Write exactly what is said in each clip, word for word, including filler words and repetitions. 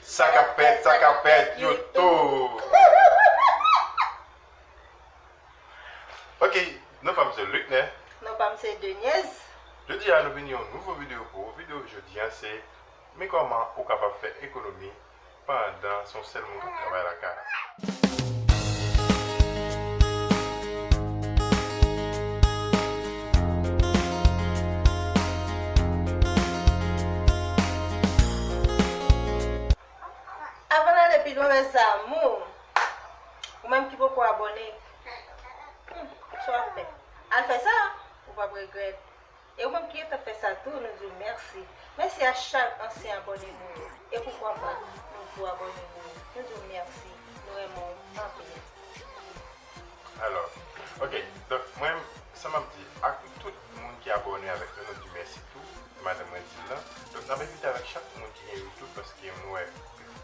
Sa k ap fèt, sa k ap fèt, YouTube. Ok, non pa m se Luckner. Non pa m se Denise. Jodi a nou vin yon nouvo videyo pou ou. Videyo jodi a se, men kòman ou kapab fè ekonomi pandan se yon sèl moun k ap travay lakay la. Avan n ale pi lwen, mes amours, ou menm ki poko abòne, hmm, sa w ap fè? Al fè sa, ou p ap regrèt. E ou menm ki gentan fè sa tou, nou di w mèsi. Mèsi a chak ansyen abòne nou yo. E poukwa pa, nou tou abòne nou yo. Nou di w mèsi. Nou renmen w anpil. Alò, ok. Donk, mwen, sa m ap di, ak tout moun ki abòne avèk nou, nou di mèsi tou. Se madanm mwen di l lan. Donk, n ap evite avèk chak moun ki gen YouTube, paske nou wè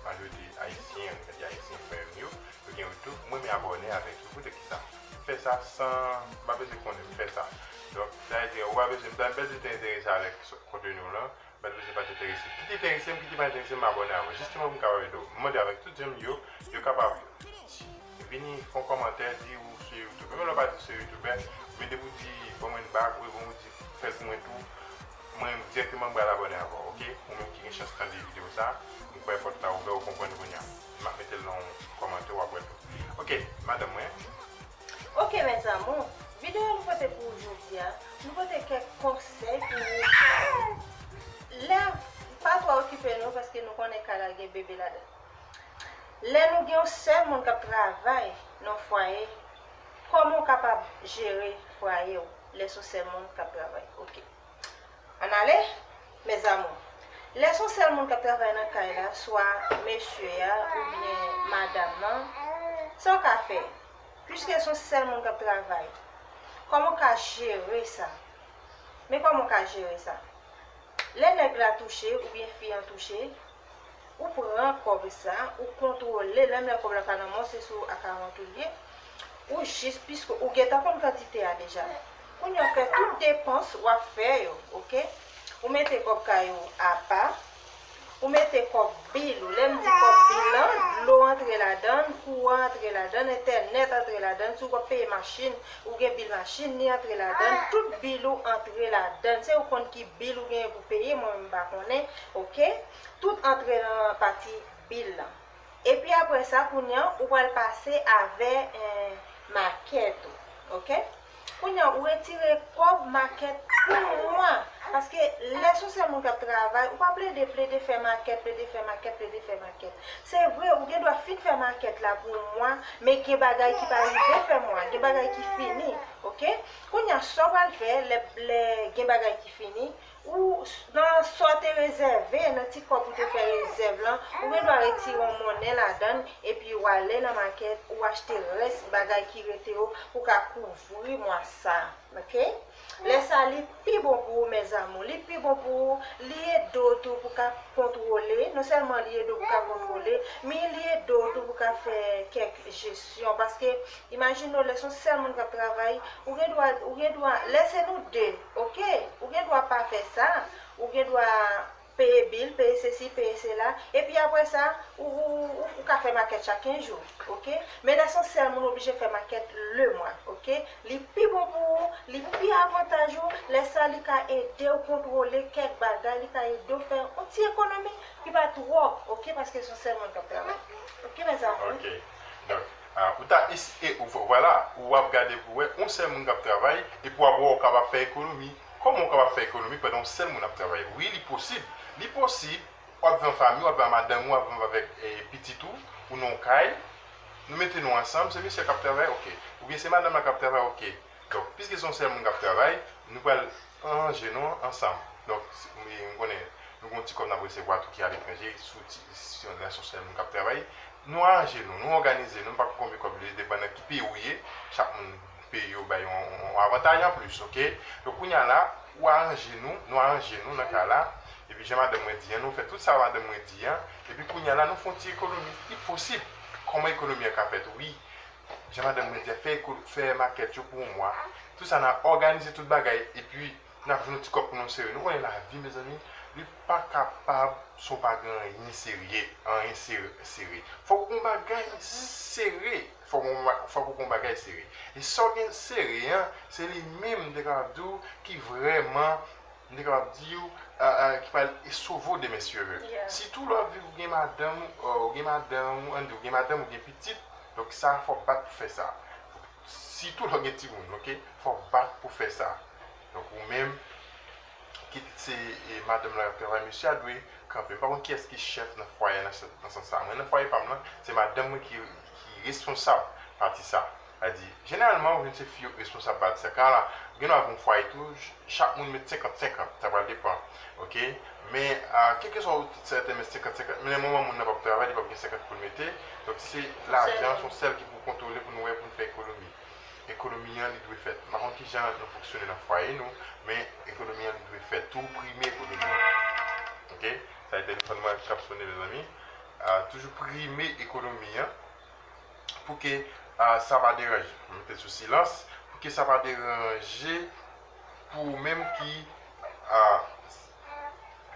majorite ayisyen, nou ka di ayisyen frè nou yo, yo gen YouTube. Mwen, m abòne avèk yo. Poutèt ki sa? M fè sa san, m pa bezwen konnen, m fè sa. Donk, sa vle di, ou pa bezwen, m pa bezwen te enterese avèk konteni w lan. Mwen bezwen pa t enterese. Ki te enterese m, ki te pa enterese m, m abòne avè w. Jisteman pou m kapab ede w. M mande avèk tout zanmi yo, yo kapab vini fè yon kòmantè, di ou se youtubè. Menm lè w pa di se youtubè, men depi w di ban mwen yon bag, oubyen ban mwen di fè l pou mwen tou, mwen dirèkteman m pral abòne avè w, ok? Ou menm ki gen chans tande videyo sa, m kwè pòt la ouvè, ou konprann kounye a. M ap mete l nan yon kòmantè, w ap wè tou. Ok, madanm mwen. Ok, mes amours, videyo nou pote pou ou jodi a, nou pote kèk konsèy pou ou. Lè, pa twò okipe nou, paske nou konnen kay la gen bebe ladan. Lè nou gen yon sèl moun k ap travay nan fwaye, kòman w kapab jere fwaye w lè se yon sèl moun k ap travay? Ok. Ann ale, mes amours. Lè se yon sèl moun k ap travay nan kay la, swa mesye a oubyen madanm nan, sa w ka fè? Piske se yon sèl moun k ap travay, kòman w ka jere sa? Men kòman w ka jere sa? Lè nèg la touche oubyen fi an touche, ou pran kòb sa, ou kontwole, lè m lè kòb la pa nan men w, se sou akawont ou l ye, ou jis, piske ou gentan konn kantite a deja. Kounye a w fè tout depans w ap fè yo, ok? Ou mete kòb kay ou apa, ou mete kòb bil ou. Lè m di kòb bil lan, dlo antre ladan l, kouran antre ladan l, entènèt antre ladan l, si w ap peye machin, ou gen bil machin, li antre ladan l, tout bil ou antre ladan l. Se ou konn ki bil ou genyen pou peye, mwen menm m pa konnen, ok? Tout antre nan pati bil lan. Epi apre sa, kounye a, ou pral pase avè, eh, makèt ou, ok? Kounye a, ou retire kòb makèt pou mwa. Paske lè se yon sèl moun k ap travay, ou pa plede, plede fè makèt, plede fè makèt, plede fè makèt. Se vre, ou gen dwa fin fè makèt la pou yon mwa, men gen bagay ki pa rive fè mwa, gen bagay ki fini, ok? Kounye a, sa w pral fè, lè, lè gen bagay ki fini, ou, nan sa w te rezève, nan ti kòb ou te fè rezèv lan, ou gen dwa retire yon monnen ladan l, epi w ale nan makèt, ou achte rès bagay ki rete yo, pou ka kouvri mwa sa, ok? Lè sa, li pi bon pou ou, mes amours, li pi bon pou ou, li ede w tou pou ka kontwole, non sèlman li ede w pou ka kontwole, men li ede w tou pou ka fè kèk jesyon, paske imajine w, lè se yon sèl moun k ap travay, ou gen dwa, ou gen dwa, lè se nou de, ok? Ou gen dwa pa fè sa, ou gen dwa peye bil, peye sesi, peye sela, epi apre sa, ou, ou, ou, ou ka fè makèt chak kenz jou, ok? Men lè se yon sèl moun, ou oblije fè makèt le mwa, ok? Li pi bon pou ou, li pi avantaj ou, lè sa li ka ede w kontwole kèk bagay, li ka ede w fè yon ti ekonomi ki pa twòp, ok? Paske se yon sèl moun k ap travay. Ok, mes amours? Ok. Donk, ah, ou ta isi-, e, ou, vwala, ou ap gade pou wè, yon sèl moun k ap travay, epi w ap wè w kapab fè ekonomi. Kòman w kapab fè ekonomi pandan yon sèl moun ap travay? Wi, li posib. Li posib, w ap viv an fanmi, w ap viv ak madanm ou, w ap viv avèk, eh, pitit ou, ou nan yon kay, nou mete nou ansanm, se misye k ap travay, ok. Oubyen se madanm la k ap travay, ok. Donk, piske se yon sèl moun k ap travay, nou pral ranje nou ansanm. Donk, si, m, m konnen, nou gen yon ti kòb n ap resevwa tou ki aletranje, sou ti, si yon, lè se yon sèl moun k ap travay. Nou aranje nou, nou òganize nou, m pa konn konbyen kòb li ye, depann nan ki peyi w ye, chak moun peyi yo bay yon, yon, yon avantaj anplis, ok? Donk, kounye a la, ou aranje nou, nou aranje nou nan kay la, epi jan madanm mwen di an, nou fè tout sa madanm mwen di an, epi kounye a la, nou fè yon ti ekonomi. Li posib. Kòman ekonomi an ka fèt? Wi, jan madanm mwen di a, fè eko-, fè makèt yo pou yon mwa. Tout sa, n a òganize tout bagay, epi n ap jwenn yon ti kòb pou nou sere. Nou konnen lavi, mezanmi, Li pa kapab si w pa gen anyen serye, anyen sere, sere. Fòk ou gen bagay sere, fòk ou, fòk ou gen bagay sere. E sa w gen sere an, se li menm m te ka di w ki vrèman, m te ka di w, a, a, ki pral sove w demen si Dye vle. Yeah. Sitou lè w ap viv, ou gen madanm, ou gen madanm, ou, ann di, ou gen madanm, ou gen pitit, donk sa fò w bat pou fè sa. Sitou lè w gen timoun, oke? Fò w bat pou fè sa. Donk ou menm, kit se, e, madanm lan k ap travay, mesye a dwe kanpe. M pa konn kiyès ki chèf nan fwaye a nan, nan sans sa. Mwen, nan fwaye pa m lan, se madanm mwen ki, ki responsab pati sa. Sa di, jeneralman, ou jwenn se fi yo k responsab pati sa. Ka la, gen dwa gen yon fwaye tou, ch- chak moun met senkant senkant, sa pral depann. Oke? Men, a, kèlkeswa ou sèten met senkant senkant, men nan moman moun nan p ap travay, li p ap gen senkant pou l mete. Donk, se lajan, se yon sèl ki pou kontwole, pou nou wè, pou nou fè ekonomi. Ekonomi an, li dwe fèt. M pa konn kijan nou fonksyone nan fwaye nou, men ekonomi an, li dwe fèt. Toujou prime ekonomi an. Oke? Sa se telefòn mwen k ap sone, mezanmi. A, toujou prime ekonomi an pou ke, a, sa pa deranje. Mwen mete l sou silans, pou ke sa pa deranje pou ou menm ki, a,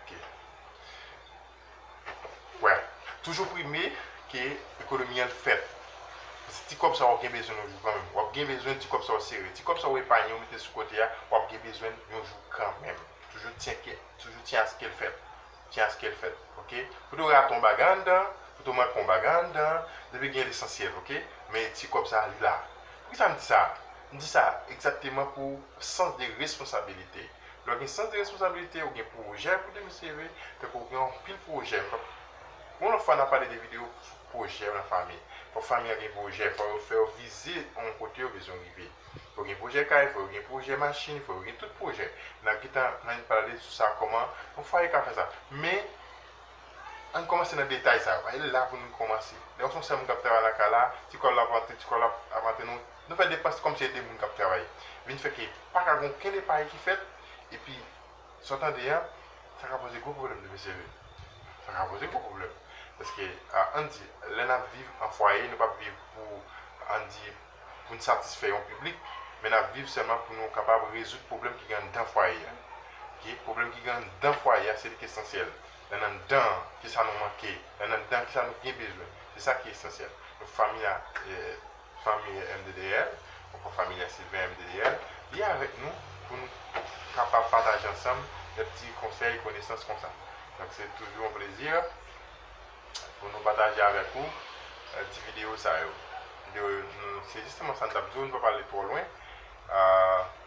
oke. Wè, toujou prime ke ekonomi an fèt. Paske ti kòb sa w ap gen bezwen l yon jou kanmenm. W ap gen bezwen ti kòb sa w sere. Ti kòb sa w epanye, w mete sou kote a, w ap gen bezwen l yon jou kanmenm. Toujou tyen ke, toujou tyen aske l fèt. Tyen aske l fèt, oke? Poutèt w rate yon bagay anndan, poutèt w manke yon bagay anndan, depi gen lesansyèl, oke? Men ti kòb sa a, li la. Poukisa m di sa? M di sa egzakteman pou sans de responsabilite. Lè w gen sans de responsabilite, ou gen pwojè pou demen si Dye vle, tankou ou gen anpil pwojè. M p ap, yon lòt fwa, n a pale de videyo sou pwojè nan fanmi. Fòk fanmi an gen pwojè, fò yo fè yo vize yon kote yo bezwen rive. Fò gen pwojè kay, fò gen pwojè machin, fò gen tout pwojè. N ap gentan, n a pale sou sa, kòman yon fwaye ka fè sa. Men, ann kòmanse nan detay sa yo. E la pou nou kòmanse. Lè w se yon sèl moun k ap travay lakay la, ti kòb la ap antre, ti kòb la ap antre, nou, nou fè depans kòmsi se de moun k ap travay. Vin fè ke pa ka gen okenn epay ki fèt, epi, sa w tande an, sa ka poze gwo pwoblèm, mesye. Sa ka poze gwo pwoblèm. Paske, a, ann di, lè n ap viv an fwaye, nou p ap viv pou, ann di, pou n satisfè yon piblik, men n ap viv sèlman pou nou kapab rezoud pwoblèm ki gen anndan fwaye a. Oke? Pwoblèm ki gen anndan fwaye a, se li ki esansyèl. Nan anndan an, kisa nou manke? Nan anndan an, kisa nou gen bezwen? Se sa ki esansyèl. Donk, fanmi a, e, fanmi M D D L, ankò fanmi a Sylvain M D D L, li avèk nou pou nou kapab pataje ansanm de ti konsèy, konesans konsa. Donk, se toujou yon plezi pou nou pataje avèk ou, e, ti videyo sa yo. De, nou, se jisteman sa n t ap di w, nou pa pale twò lwen. A,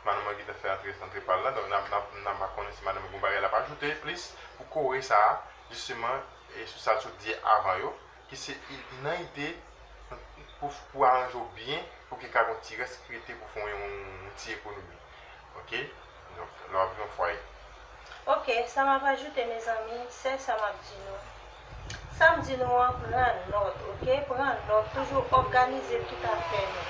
madanm mwen gentan fè antre, antre pa l la, donk n a, n a, n a pa konnen si madanm mwen gen bagay l ap ajoute plis pou kore sa a, jisteman, e sou sa l sot di avan yo, ki se i-, nan ide pou, pou aranje w byen, pou ke ka gen yon ti rès ki rete pou fè yon, yon ti ekonomi. Oke? Donk, lè w ap viv yon fwaye. Oke, sa m ap ajoute, mezanmi, se sa m ap di nou. Sa m di nou an, pran nòt, oke? Pran nòt, toujou òganize tout afè nou.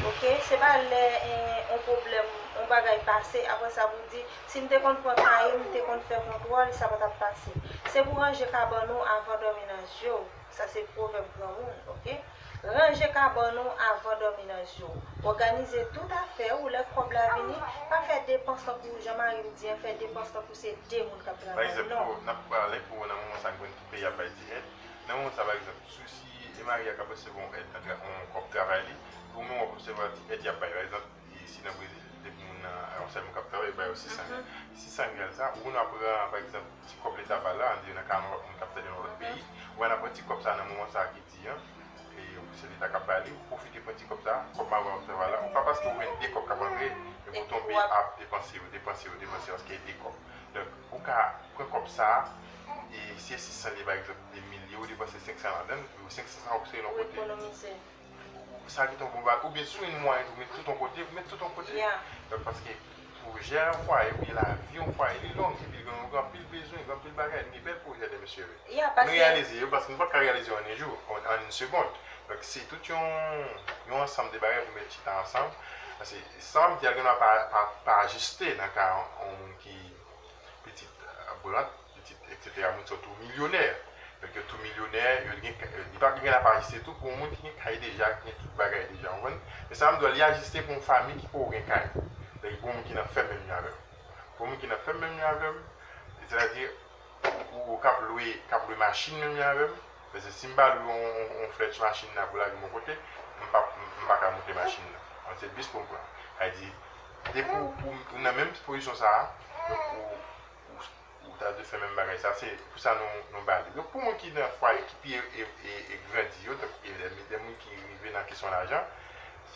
Oke? Se pa lè, eh, yon pwoblèm, yon bagay pase, apre sa pou di, si m te konn pran kaye m, m te konn fè kontwòl, sa pa t ap pase. Se pou ranje kabann ou avan dòmi nan zye w. Sa se pwovèb granmoun, oke? Ranje kabann ou avan dòmi nan zye w. Òganize tout afè ou, lè kòb la vini, pa fè depans tankou jan mari m di an, fè depans tankou se de moun k ap travay, non. Pa egzanp, pou, n ap pale pou nan moman sa, gen moun ki peye ap bay ti èd. Nan moman sa, pa egzanp, si, si e mari a k ap resevwa yon èd nan tra-, yon kòb travay li, ou menm w ap resevwa ti èd y ap bay. Pa egzanp, e si nan Brezil, depi moun nan, yon sèl moun k ap travay, yo ba yo sis san riyal. Sis san riyal sa, ou konn ap pran, pa egzanp, ti kòb leta ba la, ann di nan ka yon lòt moun k ap tande nan lòt peyi, ou konn ap pran ti kòb sa nan moman sa ki di an, e se leta k ap ba li, ou pwofite pran ti kòb sa, kòb mari w ap travay la, ou pa paske ou gen de kòb k ap antre, epi ou tonbe ap depanse yo, depanse yo, depanse yo, paske de kòb. Donk, ou ka pran kòb sa, e si se sis san li, pa egzanp, de mil ye, ou depanse senk san ladan l, senk san sa ou sere nan kote. Ou ekonomize. Sa ki te yon bon bagay. Oubyen si w gen mwayen tou, met tout yon kote, met tout yon kote. Yeah. Donk, paske pwojè yon fwaye, oubyen lavi yon fwaye, li long, epi gen, gen anpil bezwen, gen anpil bagay, gen bèl pwojè de mesye. Yeah, nou reyalize yo, paske nou pa ka reyalize yo an yon jou, an, an yon segond. Donk, se tout yon, yon ansanm de bagay pou met chita ansanm. Paske, sa m di a, gen dwa pa, pa, pa ajiste nan ka yon moun ki pitit, eh, Brant, pitit, et cetera, moun sa yo tou milyonè. Donk, yo tou milyonè, yo gen, li pa gen la pa ajiste tou pou yon moun ki gen kay deja, ki gen tout bagay deja, ou konprann? Men sa m di w, li ajiste pou yon fanmi ki poko gen kay. Donk, pou yon moun ki nan fèm menm jan avè m. Pou yon moun ki nan fèm menm jan avè m, sètadi, ou, ou k ap lwe, k ap lwe machin menm jan avè m. Paske si m pa lwe yon, yon, yon flèch machin nan pou lage m yon kote, m pa, m pa ka moute machin nan. An se bis pou m pran. Sa vle di, depi ou, ou, ou nan menm pozisyon sa a, donk ou, ou, ou ta dwe fè menm bagay sa. Se pou sa nou, nou ba li. Donk pou moun ki nan fwaye ki pi e, e, e, e grandi yo, tankou elèv, men de moun ki rive nan kesyon lajan,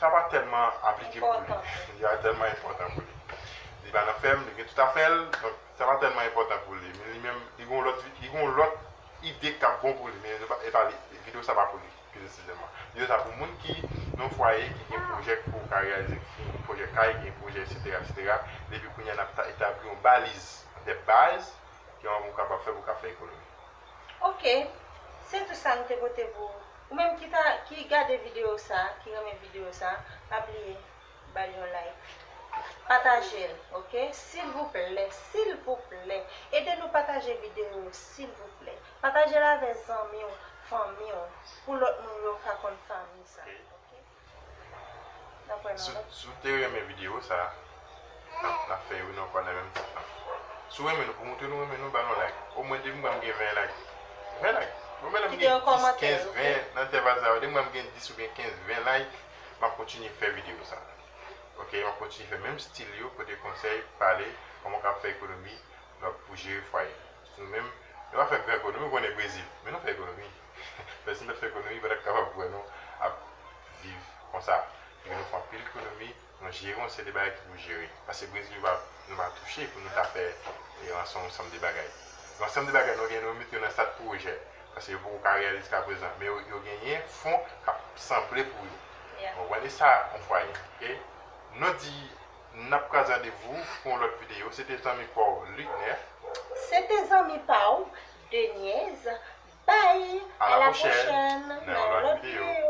sa pa tèlman aplike pou li. Li pa tèlman enpòtan pou li. Li pa nan fèm, li gen tout afè l, donk sa pa tèlman enpòtan pou li. Men li menm, li gen yon lòt, li gen yon lòt ide k ap bon pou li, men e pa, e pa li, videyo sa pa pou li, pi presizèman. Videyo sa pou moun ki nan fwaye, ki gen pwojè pou ka reyalize, ki gen pwojè kay, ki gen pwojè, etsetera, etsetera. Depi kounye a, n ap ta-, etabli yon baliz, de baz, ki ou kapab fè pou ka fè ekonomi. Ok, se tou sa n te pote pou ou. Ou menm ki ta, ki gade videyo sa, ki renmen videyo sa, pa bliye ba l yon like. Pataje l, ok? Silvouplè, silvouplè, ede nou pataje videyo yo, silvouplè. Pataje l avè zanmi w, fanmi w, pou lòt moun yo ka konn fanmi sa, ok? N ap wè nan lòt. Si w te renmen videyo sa, n ap, n ap fè youn ankò nan menm tit lan. Si w renmen nou, pou montre nou renmen nou, ba nou like. Omwen depi m gen ven like. Ven like. Bon, men lè m gen dis, kenz, ven nan entèval sa yo, depi m gen dis oubyen kenz, ven like, m ap kontinye fè videyo sa. Ok, m ap kontinye fè menm stil yo, pote konsèy, pale, kòman w ka fè ekonomi, donk, pou jere fwaye. Nou menm, nou pa fè gran ekonomi, ou konnen Brezil, men nou fè ekonomi. Pèsonn pa t fè ekonomi, pa t ap kapab wè nou ap viv konsa. Epi nou fè anpil ekonomi, nou jere yon seri de bagay ki pou jere. Paske Brezil yo pa, nou pa touche pou nou ta fè, e, ansanm, ansanm de bagay. Yon ansanm de bagay nou genyen, nou mete yo nan stad pwojè. Paske yo poko ka reyalize jiskaprezan. Men yo, yo genyen fon k ap sanble pou yo. Ou konprann? E sa, yon fwaye. Ok? Nou di, n ap kraze randevou pou yon lòt videyo. Se te zanmi pa w, Lutner. Se te zanmi pa w, Denise. Bye! À la prochaine, nan yon lòt videyo.